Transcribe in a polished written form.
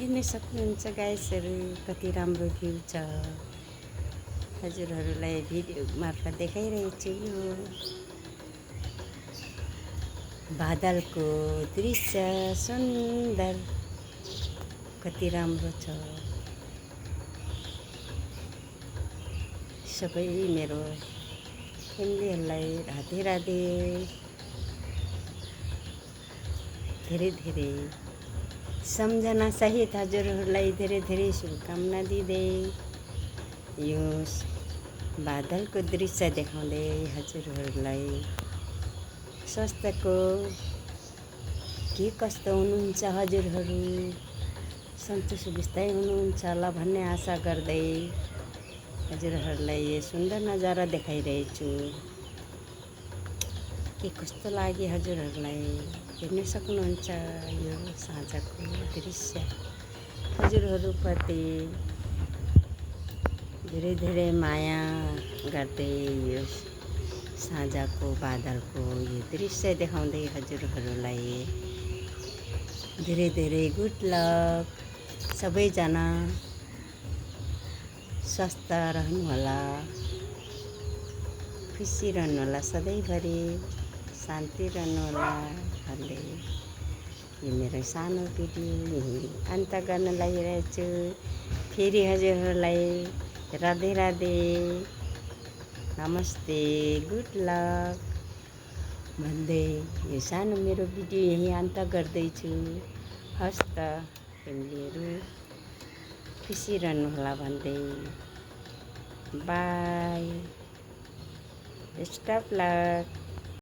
हेर्न सक्नुहुन्छ गाइसहरू, कति राम्रो भ्यू छ। हजुरहरूलाई भिडियो मार्फत देखाइरहेछु। यो बादलको दृश्य सुन्दर, कति राम्रो छ। सबै मेरो फ्यामिलीहरूलाई राधे राधे, धेरै धेरै सम्झना सहित हजुरहरूलाई धेरै धेरै शुभकामना दिँदै यो बादलको दृश्य देखाउँदै हजुरहरूलाई स्वास्थ्यको के कस्तो हुनुहुन्छ, हजुरहरू सन्चो सुबिस्तै हुनुहुन्छ होला भन्ने आशा गर्दै हजुरहरूलाई यो सुन्दर नजारा देखाइरहेछु। के कस्तो लाग्यो हजुरहरूलाई हेर्न सक्नुहुन्छ। यो साँझको दृश्य हजुरहरूप्रति धेरै धेरै माया गर्दै यो साँझको बादलको यो दृश्य देखाउँदै हजुरहरूलाई धेरै धेरै गुड लक। सबैजना स्वस्थ रहनुहोला, खुसी रहनुहोला, सधैँभरि शान्ति रहनुहोला भन्दै यो मेरो सानो भिडियो यही अन्त गर्न लागिरहेछु। फेरि हजुरहरूलाई राधे राधे, नमस्ते, गुड लक भन्दै यो सानो मेरो भिडियो यही अन्त गर्दैछु। हस् त फ्यामिलीहरू खुसी रहनुहोला भन्दै बाई, बेस्ट अफ लक।